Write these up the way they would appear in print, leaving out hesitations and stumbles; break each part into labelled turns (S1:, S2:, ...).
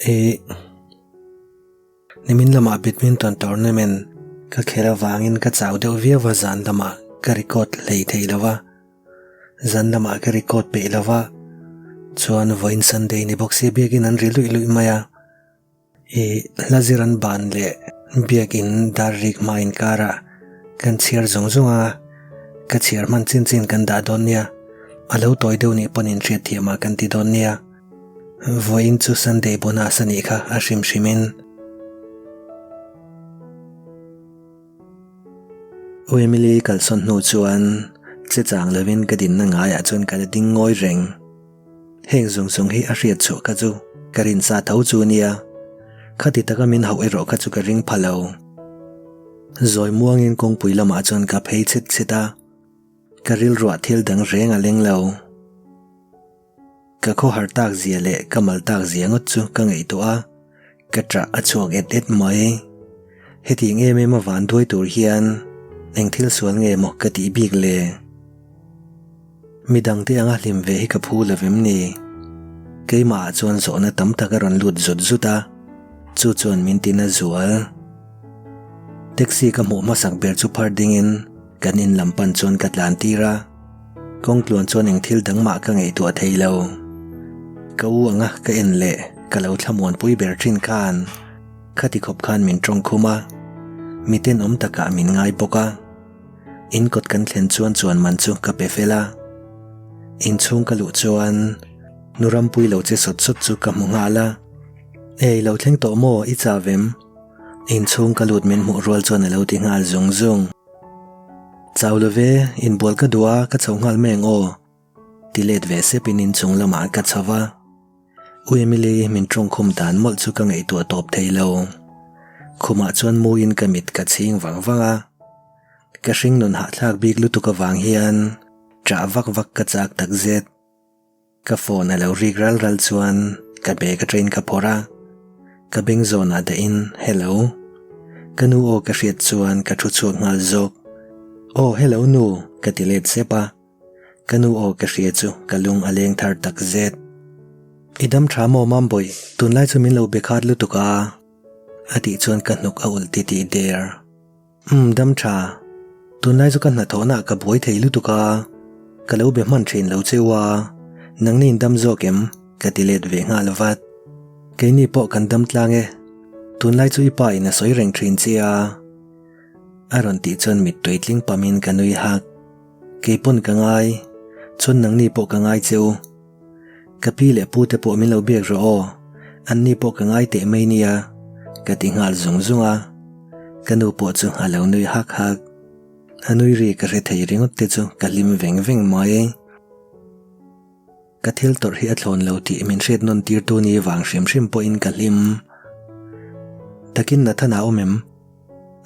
S1: Ih. Nimin lamah badminton tournament ka khelh avangin ka chau deuh viau a zan lamah ka record hlei thei lo va, zan lamah ka record peih lo va, chuan vawiin Sunday ni bawk sia biakin an ri luih luih mai a, ih hla zir an ban leh biakin dar rik hma inkarah kan chhiar zawng zawng a, ka chhiar hman chin chin kan dah dawn nia, a lo tawi deuh nih pawn inhriatthiam ah kan ti dawn nia. Vawiin chu Sunday bonus a nih kha a hrim hrim in. U Emily kalsawn hnu chuan che chang lovin ka dinna ngaiah chuan ka la ding ngawi reng. Heng zawng zawng hi a hriat chhuah kha chu ka rinsa tho chu nia. Khati taka min hauh erawh kha chu ka ring pha lo. Zawi muangin kawngpui lamah chuan ka phei chhet chhet a, ka rilruah thil dang reng a leng lo. Ka khawhar tak zia leh ka mal tak zia ngawt chu ka ngaihtuah a, ka ṭah a chhuak et et mai. Hetiang em em a van duai tur hian eng thil sual nge maw ka tih bik le? Midangte anga hlim ve hi ka phu lo vem ni? Keimahah chuan zawhna tam tak a rawn lut zut zut a, chu chuan min tina zual. Taxi ka hmuh hmasak ber chu phar dingin kan in lam pan chuan ka tlan tir a. Kawngtluan chuan eng thil dang mah ka ngaihtuah thei lo. Ka u anga ka en leh ka lo thlamuanpui ber thin khan khati khawp khan min tawng khum a, mi tenawm takah min ngai bawk a. In kawt kan thlen chuan chuan man chu ka pe fel a. Inchhung ka luh chuan nu rampui lo che sawt sawt chu ka hmu nghal a. Ei lo thleng tawh maw i chau em? Inchhung ka lut min hmuh rual chuan a lo ti nghal zung zung. Chau lo ve, inbual ka duh a, ka chho nghal mai ang aw. Ti let ve sep in inchung lamah ka chho va. U Emily min tawngkhum dan mawlh chu ka ngaihtuah tawp thei lo. Khumah chuan muin ka mit ka chhing vang vang a. Ka hringnun hahthlak bik lutuk avang hian ṭah vak vak ka chak takzet. Ka phone a lo rik ral ral chuan ka bag atangin ka phawrh a, ka beng zawnah dahin Hello. Ka nu aw ka hriat chuan ka thu chhuak nghal zawk. Aw hello nu ka ti let sep a, ka nu aw ka hria chu ka lung a leng thar tak zet. I dam tha maw Mambawi, tunlai chu min lo be khat lutuk a a tih chuan ka hnuk a ulh titih der. Umm dam tha. Tunlai chu ka hnathawhna ah ka buai thei lutuk a, ka lo be hman thin lo cheu a, nangni in dam zawk em? ka ti let ve nghal vat. Keini pawh kan dam tlang e, tunlai chu i pa in a sawi reng thin che a. A rawn tih chuan mittui tling pam in ka nui hak. Keipawn ka ngai, chuan nangni pawh ka ngai cheu. Ka pi leh pu te pawh min lo biak rawh aw, an ni pawh ka ngai teh mai nia, ka ti nghal zung zung a. Ka nu pawh chu a lo nui hak hak. A nui ri ka hre thei ringawt te chu ka hlim veng veng mai. Ka thil tawrh hi a thlawn lo tih min hriat nawn tir tu ni vang hrim hrim pawhin ka hlim. Takin Nathan a awm em?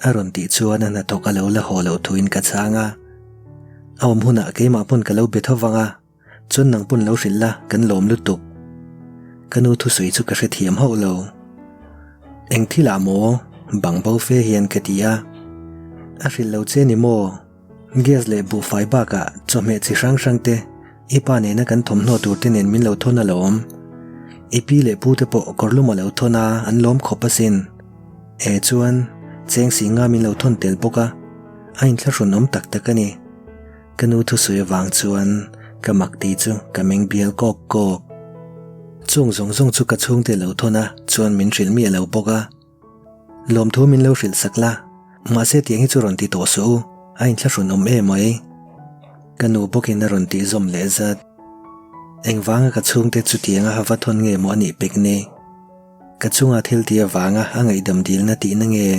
S1: A rawn tih chuan a hnathawk a lo la haw loh thuin ka chhang a. A awm hunah keimah pawn ka lo be tho vang a. Chuan nang pawn lo hrilh la, kan lawm lutuk. Ka nu thusawi chu ka hrethiam hauh lo. Eng thil ah maw? Bang bo fe hian ka ti a. A hrilh lo che ni maw? Gas leh buhfai bakah chawhmeh chi hrang hrang te i pa nena kan thawmhnaw tur te nen min lo thawn alawm. I pi leh pu te pawh kawrlum a lo thawn a, an lawm khawp asin. E chuan, cheng si nga min lo thawn tel bawk a, a inthlahrun awm tak tak a ni. Ka nu thusawi avang chuan ka mak tih chu ka meng bial kawk kawk. Chung zawng zawng chu ka chhungte lo thawn a chuan min hrilh miah lo bawk a. Lawmthu min lo hrilh sak la, mahse tiang hi chu rawn ti tawh suh u, a inthlahrun awm em mai. Ka nu bawkin a rawn tih zawm leh zat. Engvanga ka chhungte chutianga va thawn nge maw a nih pek ni? Ka chunga thil tih avanga a ngaihdam dilna tihna nge?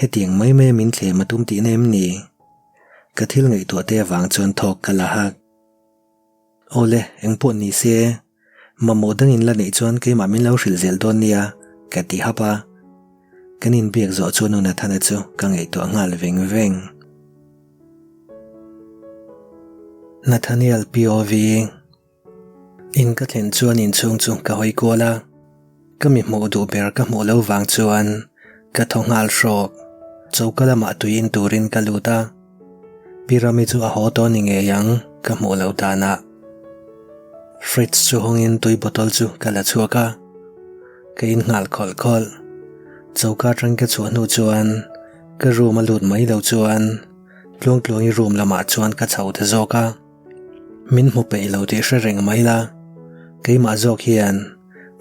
S1: Hetiang mai maia min thlem a tum tihna em ni? Ka thil ngaihtuah te avang chuan thawk ka la hak. Awle, engpawh ni se, mamawh dangin la neih chuan keimah min lo hrilh zel dawn nia, ka ti hap a. Kan inbiak zawh chuan U Nathana chu ka ngaihtuah nghal veng veng. Nathaniel POV. In ka thlen chuan inchhung chu ka hawi kual a, ka mi hmuh duh ber ka hmuh lo vang chuan ka thaw nghal hrawk. Choka lamah tui in turin ka lut a, Pi Rami chu a haw tawh ni ngei ang ka hmuh loh danah. Fridge chu hawngin tui bottle chu ka la chhuak a. Ka in nghal khawlh khawlh. Choka atang ka chhuah hnu chuan ka room a lut mai lo chuan Tluangtluangi room lamah chuan ka chho ta zawk a. Min hmu peih lo tih hre reng mai la, keimah zawk hian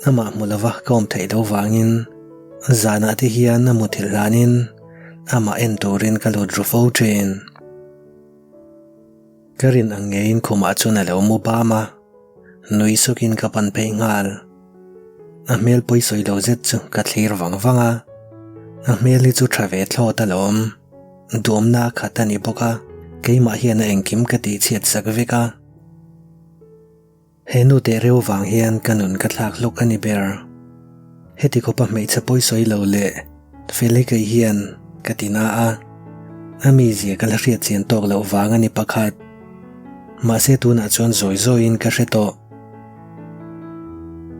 S1: amah hmu lova ka awm theih loh vangin zanah te hian a muthilh hlanin amah en turin ka lut ru fo thin. Ka rin ang ngeiin khumah chuan a lo mu bam a, nui sukin ka pan phei nghal. A hmel pawi sawi lo zet chu ka thlir vang vang a, a hmel hi chu tha ve thlawt alawm. Duamna a khat a ni bawk a, keimah hian a engkim ka tihchhiat sak vek a. He nu teh reuh vang hian ka nun ka thlak hlawk a ni ber. Heti khawpa hmeichhe pawi sawi lo leh fel hi kei hian ka ti na a, a mizia ka la hriat chian tawk loh vang a ni pakhat. Mahse tunah chuan zawi zawiin ka hre tawh.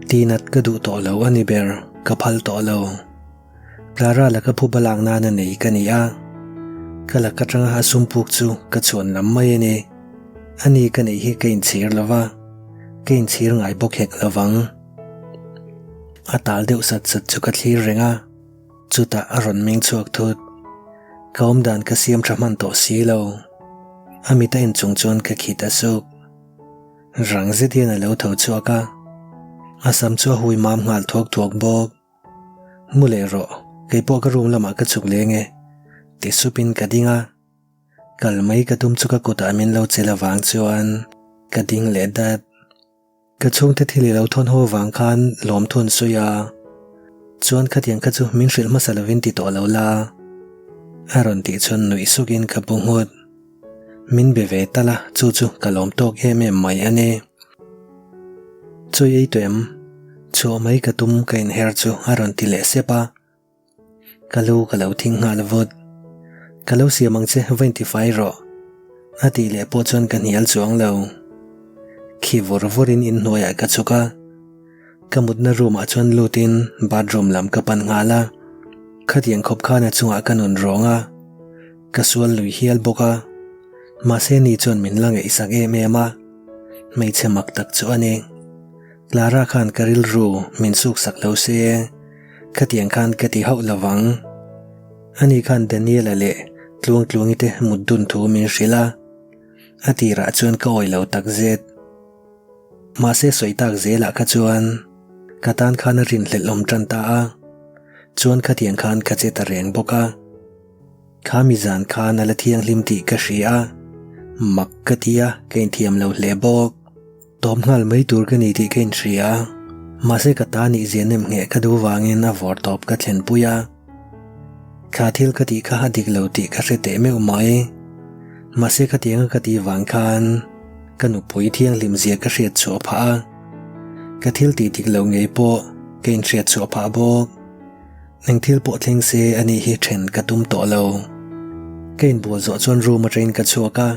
S1: Tinat ka duh tawh lo a ni ber, ka phal tawh lo. Clara laka phuba lak nana nei ka ni a, ka lak atanga a sum puk chu ka chhuan lam mai a ni. Ani ka neih hi ka inchhir lo va, ka inchhir ngai bawk hek lo vang. A tal deuh sat sat chu ka thlir reng a, chutah a rawn meng chhuak thut. Ka awmdan ka siam tha hman tawh si lo. A mit a en chung chuan ka khit a suk. Rang zet hian a lo tho chhuak a, a sam chu a hui mam nghal thuak thuak bawk. Mu leh rawh, kei pawh ka room lamah ka chhuk leng e, ti supin ka ding a. Kal mai ka tum chu ka kutah min lo chel avang chuan ka ding leh dat. Ka chhungte thil i lo thawn haw vang khan lawmthun sawi a, chuan khatiang kha chu min hrilh hmasa lovin ti tawh lo la, a rawn tih chuan nuih sukin ka bu nghut. Min be ve tal a, chu chu ka lawm tawk em em mai a ni. Chawi ei tawh em? Chhuah mai ka tum ka inher chu a rawn ti leh sep a. Ka lu ka lo thing nghal vut. Ka lo siam ang che va intifai rawh. A tih leh pawh chuan ka hnial chuang lo. Khi vur vurin inhnuaiah ka chhuk a. Ka mutna room ah chuan lutin bathroom lam ka pan nghal a. Khatiang khawp khan a chungah ka nun rawng a. Ka sual lui hial bawk a. Mahse ni chuan min la ngaihsak em em a. Hmeichhe mak tak chu a ni. Clara khan ka rilru min suksak lo se, khatiang khan ka ti hauh lo vang. Ani khan Daniela leh Tluangtluangi te mut dun thu min hrilh a. A tirah chuan ka awih lo takzet. Mahse sawi tak zelah kha chuan ka tan khan a rinhlelh awm tan ta a, chuan khatiang khan ka che ta reng bawk a. Kha mi zan khan a la thianghlim tih ka hria a, mak ka ti a, ka inthiam lo hle bawk. Tawp nghal mai tur ka ni tih ka inhria a, mahse ka ta nih zia nem ngheh ka duh vangin a vawr tawp ka thlenpui a. Kha thil ka tih kha a dik lo tih ka hre teh meuh mai. Mahse khatianga ka tih vang khan ka nupui thianghlim zia ka hriat chhuah phah a, ka thil tih dik lo ngei pawh ka inhriat chhuah phah bawk. Eng thil pawh thleng se a nih hi then ka tum tawh lo. Ka inbual zawh chuan room atangin ka chhuak a,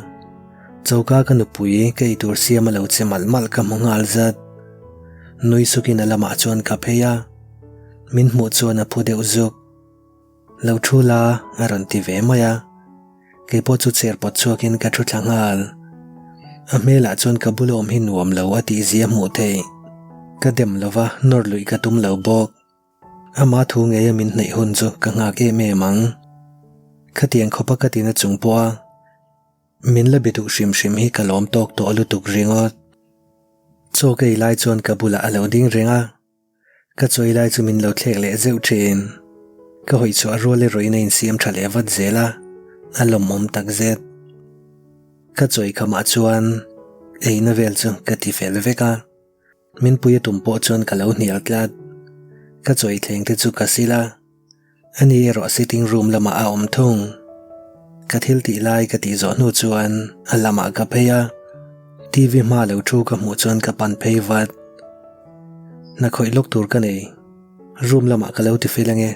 S1: choka ka nupui ka eitur siam a lo che malh malh ka hmu nghal zat. Nui sukin a lamah chuan ka phei a. Min hmuh chuan a phu deuh zuk. Lo thu la, a rawn ti ve mai a. Kei pawh chu chair pawt chhuakin ka thu thla nghal. A hmelah chuan ka bula awm hi nuam lo a tih zia hmuh theih. Ka dem lo va, nawr luih ka tum lo bawk. Ama thu ngeia min hnaih hun chu ka nghak em em ang. Khatiang khawpa ka tina chung pawha min la be duh hrim hrim hi ka lawm tawk tawh lutuk ringawt. Chaw ka ei lai chuan ka bulah a lo ding reng a. Ka chawi lai chu min lo thlek leh zeuh thin. Ka hawi chhuah rual erawhin a insiam tha leh vat zel a, a lawmawm tak zet. Ka chawi khamah chuan eina vel chu ka ti fel vek a, min pui a tum pawh chuan ka lo hnial tlat. Ka chawi thleng te chu ka sil a. Ani erawh sitting room lamah a awm thung. Ka thil tih lai ka tih zawh hnu chuan a lamah ka phei a, TV hma lo thu ka hmuh chuan ka pan phei vat. Hna khawih lawk tur ka nei, room lamah ka lo ti fel ange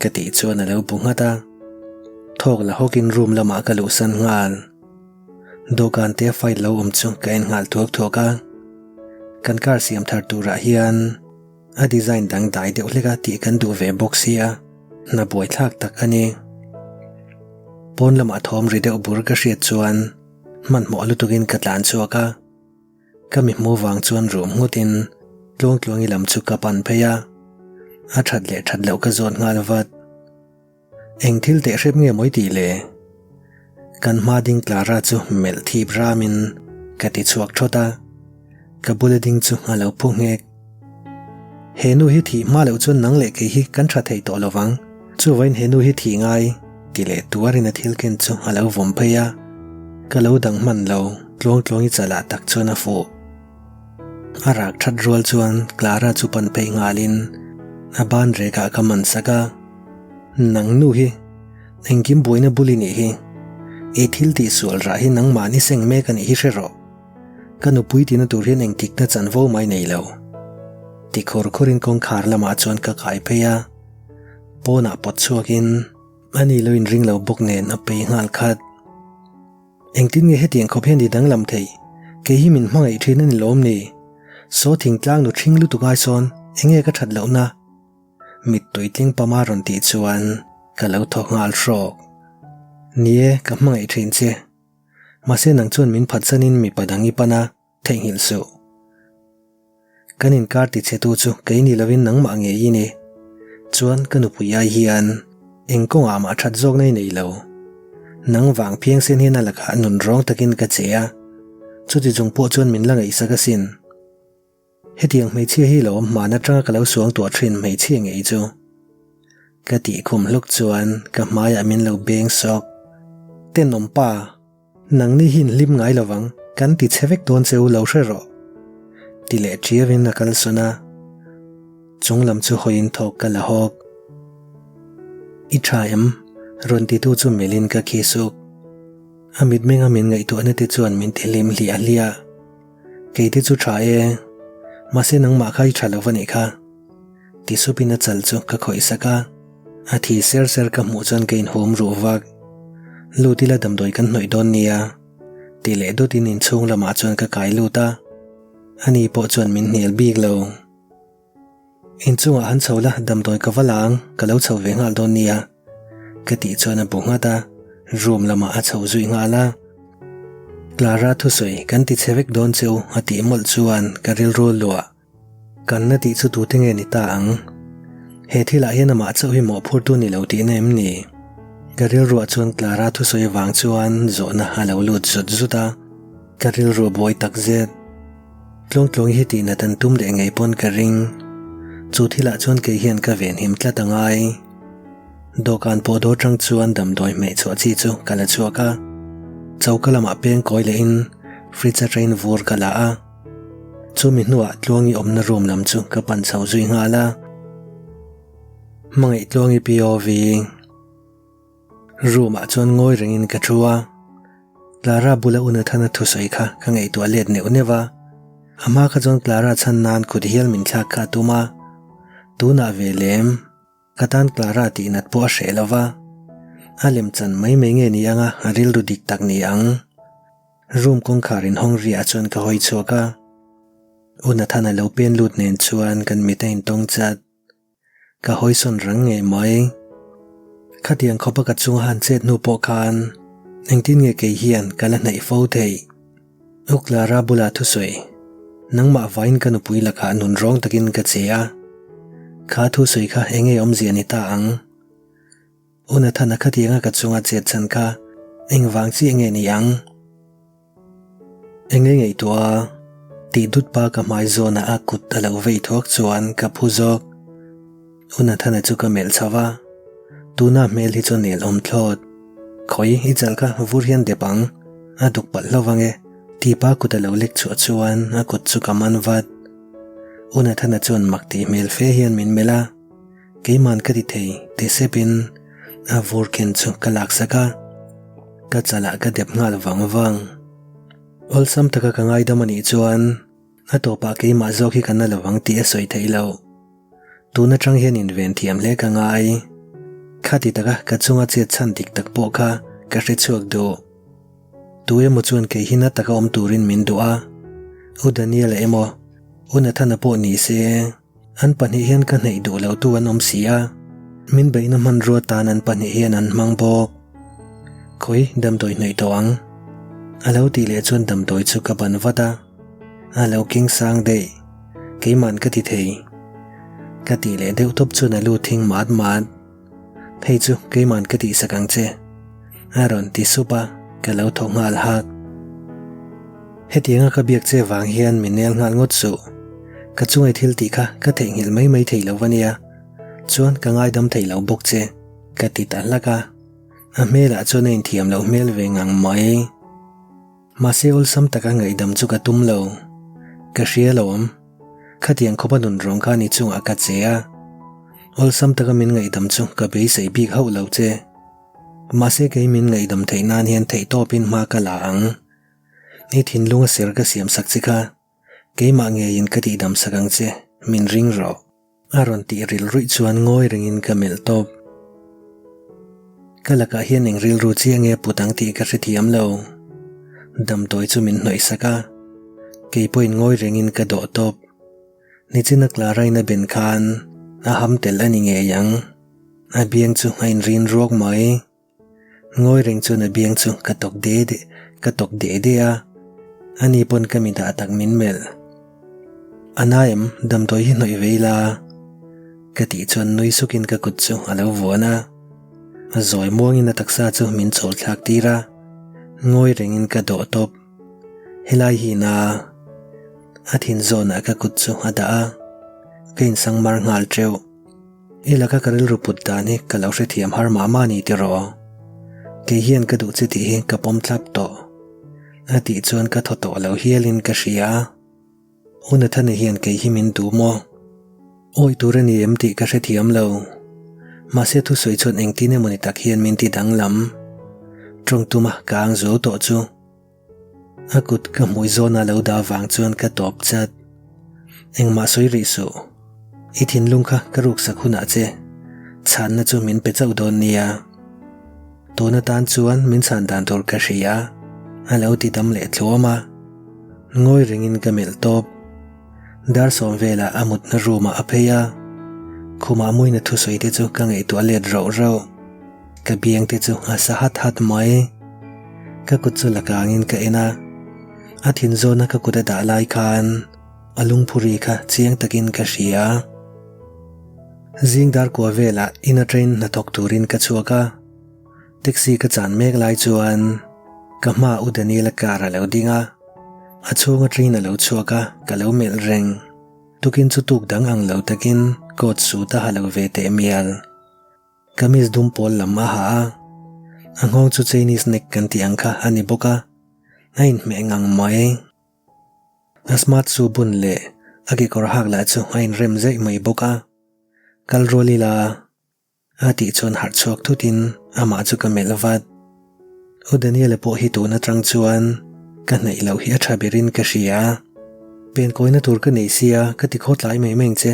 S1: ka tih chuan a lo bu nghat a. Thawk la hawkin room lamah ka luhsan nghal. Dawhkan te file lo awm chu ka en nghal thuak thuak a, kan car siam thar turah hian A design dang dai deuh hlek a tih kan duh ve bawk sia, hna buaithlak tak a ni. Pawn lamah thawm ri deuh bur ka hriat chuan hmanhmawh lutukin ka tlan chhuak a. Ka mi hmuh vang chuan rum nghutin Tluangtluangi lam chu ka pan phei a. A that leh that loh ka zawt nghal vat. Eng thil teh hrep nge mawi tih le? Kan hma ding Clara chu melh thip ramin ka ti chhuak thawt a, ka bula ding chu a lo phu nghek. He nu hi thih hma loh chuan nang leh kei hi kan tha thei tawh lovang, chuvain he nu hi thih ngai ti leh tuarin a thil ken chu a lo vawm phei a, ka lo dang hman lo, tluang tluangi chalah tak chuan a fuh. A rak that rual chuan Clara chu pan phei nghalin a ban rekah ka man sak a, Nang nu hi engkim buaina bul i nih hi, i thil tih sual rah hi nangmahni seng mek a nih hi hre rawh. Ka nupui tina tur hian engtikna chanvo mai nei lo. Ti khawr khawrin kawngkhar lamah chuan ka kai phei a, pawnah pawt chhuakin ani lo inring lo bawk nen a pei nghal khat. Engtin nge hetiang khawp hian i danglam thei? Kei hi min hmangaih thin a ni lawm ni? Saw thingtlang nu ṭhing lutuk ai sawn enge ka ṭhat lohna? Mittui tling pama rawn tih chuan ka lo thaw nghal hrawk. Ni e, ka hmangaih thin che. Mahse nang chuan min phatsanin mipa dang i pan a, theihnghilh suh. Kan inkar ti chhe tu chu kei ni lovin nangmah ngei i ni. Chuan ka nupui ai hian eng kawngah mah that zawkna i nei lo. Nang vang phiang sen hian a lakah nun rawng takin ka che a, chuti chung pawh chuan min la ngaihsak asin. Hetiang hmeichhia hi lo awm hman atanga ka lo suang tuah thin hmeichhia ngei chu. Ka tih khum hluk chuan ka hmaiah min lo beng sawk. Tenawm pa! Nangni hi inhlim ngai lovang, kan ti chhe vek dawn che u lo hre rawh. Ti leh ṭiavin a kalsawn a, chung lam chu hawiin thawk ka la hawk. I ṭha em? Rawn titu chu melhin ka khi suk. A mitmenga min ngaihtuahna te chuan min ti hlim hliah hliah. Kei te chu ṭha e, mahse nangmah kha i ṭha lo va nih kha. Ti supin a chal chu ka khawih sak a, a thi ser ser ka hmuh chuan ka inhum ruh vak. Lut ila damdawi kan hnawih dawn nia, ti leh dawtin inchhung lamah chuan ka kai lut a, ani pawh chuan min hnial bik lo. Inchungah han chho la, damdawi ka va la ang, ka lo chho ve nghal dawn nia, ka tih chuan a bu nghat a, room lamah a chho zui nghal a. Clara thusawi kan ti chhe vek dawn cheu a tih mawlh chuan ka rilru luah. Kan na tih chu tute nge ni ta ang? He thilah hian amah chauh hi mawhphurtu ni lo tihna em ni? Ka rilruah chuan Clara thusawi avang chuan zawhna a lo lut zut zut a, ka rilru a buai takzet. Tlawngtlawng hi tihnat an tum leh ngei pawn ka ring. Chu thilah chuan kei hian ka venhim tlat a ngai. Dawhkan pawh dawr tang chuan damdawi hmeh chhuah chi chu ka la chhuak a. Choka lamah peng kawi lehin fridge atangin vur ka la a. Chumi hnuah Tluangi awmna room lam chu ka pan chho zui nghal a. Hmangaih Tluangi POV. Room ah chuan ngawi rengin ka thu a, Clara bula u Nathana thusawi kha ka ngaihtuah let neuh neuh a, a hma kha chuan Clara chhan nan kut hial min thlak kha a tum a, tunah ve lem, ka tan Clara tih nat pawh a hreh lo va, a lem chan mai mai nge ni anga a rilru dik tak ni ang. Room kawngkhar inhawng riah chuan ka hawi chhuak a, u Nathana lo pen lut nen chuan kan mit a intawng chat. Ka hawisawn rang ngei mai. Khatiang khawpa ka chunga han chet hnu pawh khan engtin nge kei hian ka la hnaih fo theih? U Clara bula thusawi, Nangmah vain ka nupui lakah nun rawng takin ka che a. Kha thusawi kha enge awmzia ni ta ang? U Nathana khatianga ka chunga chet chhan kha engvang chiah nge ni ang? Enge ngaihtuah a, tih dut pa ka hmai zawnah a kut a lo vei thuak chuan ka phu zawk. U Nathana chu ka melh chho va, tuna hmel hi chu nel awm thlawt. Khawi i chal kha vur hian dep ang, a duk palh hlauh ang e, tih pa kut a lo lek chhuah chuan a kut chu ka man vat. U Nathana chuan mak tih hmel fe hian min melh a. Keiman ka ti thei ti sepin a vur ken chu ka laksak a, ka chalah ka dep nghal vang vang. Awlsam taka ka ngaidam a nih chuan a tawpah keimah zawk hi ka na lovang tih a sawi theih loh. Tun atang hian inven thiam hle ka ngai. Khati taka ka chunga chet chhan dik tak pawh kha ka hre chhuak duh. Tu emaw chuan kei hi na taka awm turin min duh a, U Daniel-a emaw U Nathana pawh ni se. An pahnih hian ka hneih duh lo tu an awm si a, min beihna hmanrua tan an pahnih hian an hmang bawk. Khawi damdawi hnaih tawh ang? A lo tih leh chuan damdawi chu ka ban vat a, a lo king sang daih, keiman ka ti thei. Ka tih leh deuh tawp chuan a lu thing mat mat. Hei chu keiman ka tihsak ang che. A rawn ti sup a, ka lo thaw nghal hak. Hetianga ka biak che vang hian min nel nghal ngawt suh. Ka chungai thil tih kha ka theihnghilh mai mai thei lo va nia. Chuan ka ngaidam thei lo bawk che, ka ti ta hlak a. A hmelah chuan a inthiam loh hmel ve ngang mai. Mahse awlsam taka ngaihdam chu ka tum lo. Ka hria lo awm. Khatiang khawpa nun rawng kha ni chungah ka che a. Awlsam taka min ngaihdam chu ka beisei bik hauh lo che. Mahse kei min ngaihdam theih nan hian theihtawpin hma ka la ang. I thinlunga ser ka siam sak che kha. Keimah ngeiin ka tihdam sak ang che, min ring rawh. A rawn tih ril ruih chuan ngawi rengin ka melh tawp. Ka lakah hian eng rilru chiah nge put ang tih ka hrethiam lo. Damdawi chu min hnawih sak a, kei pawhin ngawi rengin ka dawh tawp. Nichina Clara-in a ben khan a ham tel a ni ngei ang. A biang chu a inrin ruak mai. Ngawi reng chuan a biang chu ka tawk de de ka tawk de de a, ani pawn ka mi dah tak min melh. A na em, damdawi hi hnawih ve ila? Ka tih chuan nui sukin ka kut chu a lo vuan a. Zawi muangin a taksa chu min chawl thlak tir a, ngawi rengin ka dawh tawp. Helai hi na a thin zawnah ka kut chu a dah a, ka insangmar nghal teuh. I laka ka rilru put dan hi ka lo hrethiam har mah mah ni tiraw? Kei hian ka duh che tih hi ka pawm thlap tawh. A tih chuan ka thaw tawh lo hialin ka hria. U Nathana hian kei hi min duh maw? Awih tur a ni em tih ka hrethiam lo. Mahse thusawi chuan engtin emawni tak hian min ti danglam. Tawng tuma ka ang zo tawh chu. A kut ka hmui zawna lo dah vang chuan ka tawp chat. Engmah sawi rih suh. I thinlung kha ka ruksak hunah che chhanna chu min pe chauh dawn nia. Tun atan chuan min chhan dan tur ka hria a lo ti dam leh tluam a. Ngawi rengin ka melh tawp. Dar sawm velah a mutna room ah a phei a. Khumah muina thusawi te chu ka ngaihtuah let rauh rauh. Ka biang te chu a sa hat hat mai. Ka kut chu la kangin ka en a, a thin zawna ka kut a dah lai khan a lungphuri kha chiang takin ka hria. Zing dar kua velah in atangin hnathawk turin ka chhuak a, taxi ka chan mek lai chuan ka hmaah U Daniel-a car a lo ding a, a chhung atangin a lo chhuak a, ka lo melh reng. Tukin chu tuk dang ang lo takin coat suit a ha lo ve teh mial. Kamis dum pawl lam a ha a, a nghawng chu Chinese neck kan tih ang kha a ni bawk a, a inhmeh ngang mai. A smart shoe bun leh a kekawr hak lah chu a inrem zaih mai bawk a, kal rual ila a tih chuan harh chhuak thutin amah chu ka melh vat. U Daniel-a pawh hi tun atang chuan ka hnaih loh hi a tha berin ka hria. Penkawina tur ka nei sia ka ti khaw tlai mai mai ang che.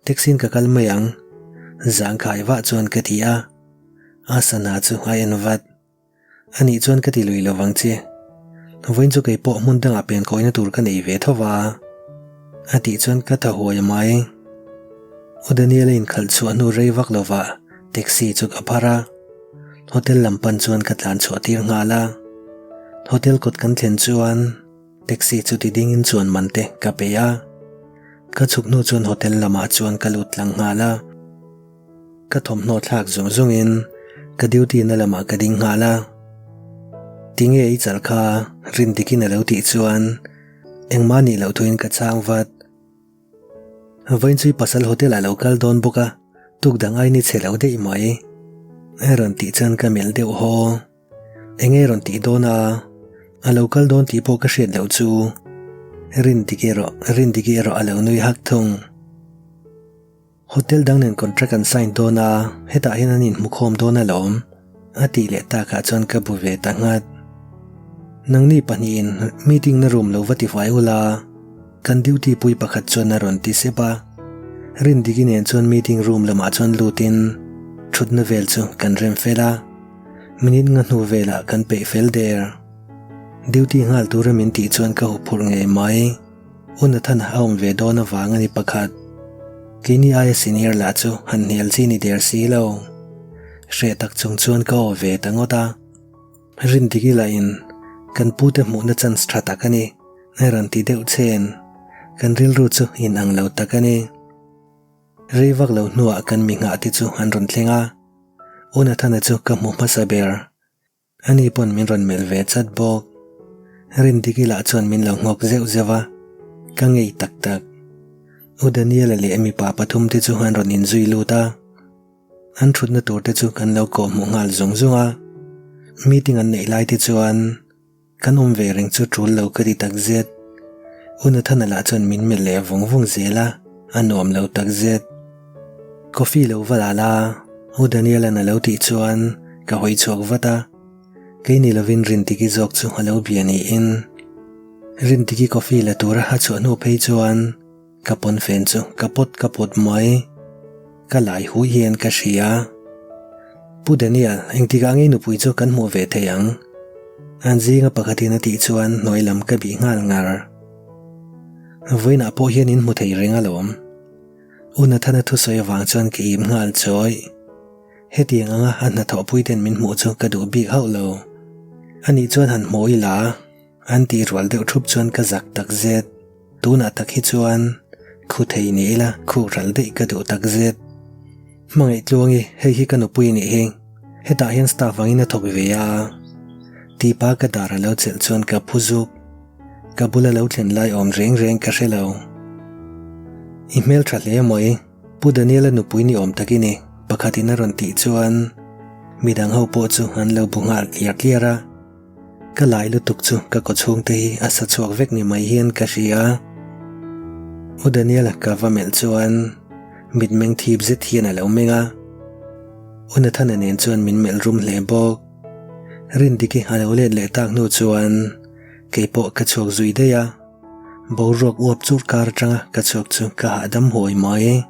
S1: Taxi in ka kal mai ang, zangkhai vah chuan ka ti a. A sana chu a en vat. Anih chuan ka ti lui lo vang che. Vawiin chu kei pawh hmun dangah piankawina tur ka nei ve tho va. A tih chuan ka tha huai mai. U Daniel-a inkhalh chhuah hnu rei vak lovah taxi chu ka phar a. Hotel lam pan chuan ka tlan chhuah tir nghal a. Hotel kawt kan thlen chuan. Taxi chu ti dingin chuan man te ka pe a, ka chhuk hnu chuan hotel lamah chuan ka lut tlang nghal a. Ka thawmhnaw thlak zung zungin ka duty na lamah ka ding nghal a. Tinge i chal kha rin dikin a lo tih chuan engmah nih loh thuin ka chhang vat. Vawiin pasal hotel ah lo kal dawn bawk a, tuk dang ai ni chhe lo daih mai. A rawn tih chuan ka melh deuh haw. Enge rawn tih dawn a, a lo kal dawn tih pawh ka hriat loh chu. Rindik erawh, Rindiki erawh a lo nui hak thung. Hotel dang nen contract an sign dawn a, hetah hian an inhmukhawm dawn alawm, a tih leh takah chuan ka bu ve ta nghat. Nangni pahnihin meeting na room lo va tifai ula, kan duty pui pakhat chuan a rawn ti sep a. Rindiki nen chuan meeting room lamah chuan lutin thutna vel chu kan rem fel a. Minute nga hnu velah kan peih fel der. Duty nghal tura min tih chuan ka huphurh ngei mai. U Nathan a awm ve dawn avang a ni pakhat. Keini aia senior lah chu han hnial chi ni der si lo. Hreh tak chung chuan ka aw ve ta ngawt a. Rindiki lahin kan pute hmuhna chance tha tak a ni, a rawn ti deuh chhen. Kan rilru chu inang lo tak a ni. Rei vak lo hnuah kan mi nghah te chu an rawn thleng a, U Nathana chu ka hmu hmasa ber. Ani pawn min rawn melh ve chat bawk. Rindiki lah chuan min lo nghawk zeuh zeuh a, ka ngei tak tak. U Daniela leh mipa pathum te chu an rawn inzui lut a, an thutna tur te chu kan lo kawh hmuh nghal zung zung a. Meeting an neih lai te chuan Kan awm ve reng chu tul lo ka ti takzet. U Nathana lah chuan min melh leh vung vung zel a, a nuam lo takzet. Coffee lo va la la, U Daniela'n a lo tih chuan ka hawi chhuak vat a. Kei ni lovin Rintiki zawk chu a lo bia niin. Rintiki coffee la tura a chhuah hnu phei chuan Ka pawnfen chu ka pawt ka pawt mai. Ka lai hui hian ka hria. Pu Daniel, engtikah ngei nupui chu kan hmuh ve thei ang? An zinga pakhatin a tih chuan hnuai lam ka bih nghal ngar. Vawiinah pawh hian in hmu thei reng alawm. U Nathana thusawi avang chuan ka im nghal chawih. Hetiang anga a hnathawhpui ten min hmuh chu ka duh bik hauh lo. Anih chuan han hmu ila. An tih rual deuh thup chuan ka zak tak zet. Tunah tak hi chuan khu thei ni ila khu ral daih ka duh tak zet. Hmangaih tluangi hei hi ka nupui nih hi. Hetah hian staff angin a thawk ve a. Tipa ka dar a lo chelh chuan ka phu zuk. Ka bula lo thlen lai awm reng reng ka hre lo. I hmel tha hle mawi. Pu Daniela nupui ni awm tak i ni, pakhatin a rawn tih chuan midang ho pawh chu an lo bu nghal tliar tliar a. Ka lai lutuk chu ka kaw chhungte hi a sa chhuak vek ni mai hian ka hria. U Daniela ka va melh chuan mitmeng thip zet hian a lo meng a. U Nathana nen chuan min melh rum hle bawk. Rindiki a lo let leh tak hnu chuan keipawh ka chhuak zui daih a. Boruak uap chur kar atanga ka chhuak chu ka hahdam huai mai.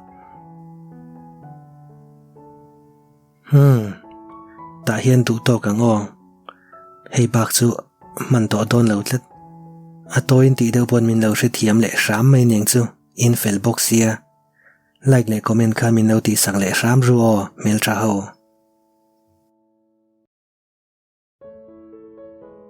S1: Umm, tah hian duh tawk ang aw. Hei bak chu hman tawh dawn lo tlat. A tawiin tih deuh pawn min lo hrethiam leh hram mai aniang chu, in fel bawk sia. Like leh comment kha min lo tihsak leh hram ru aw, hmeltha ho.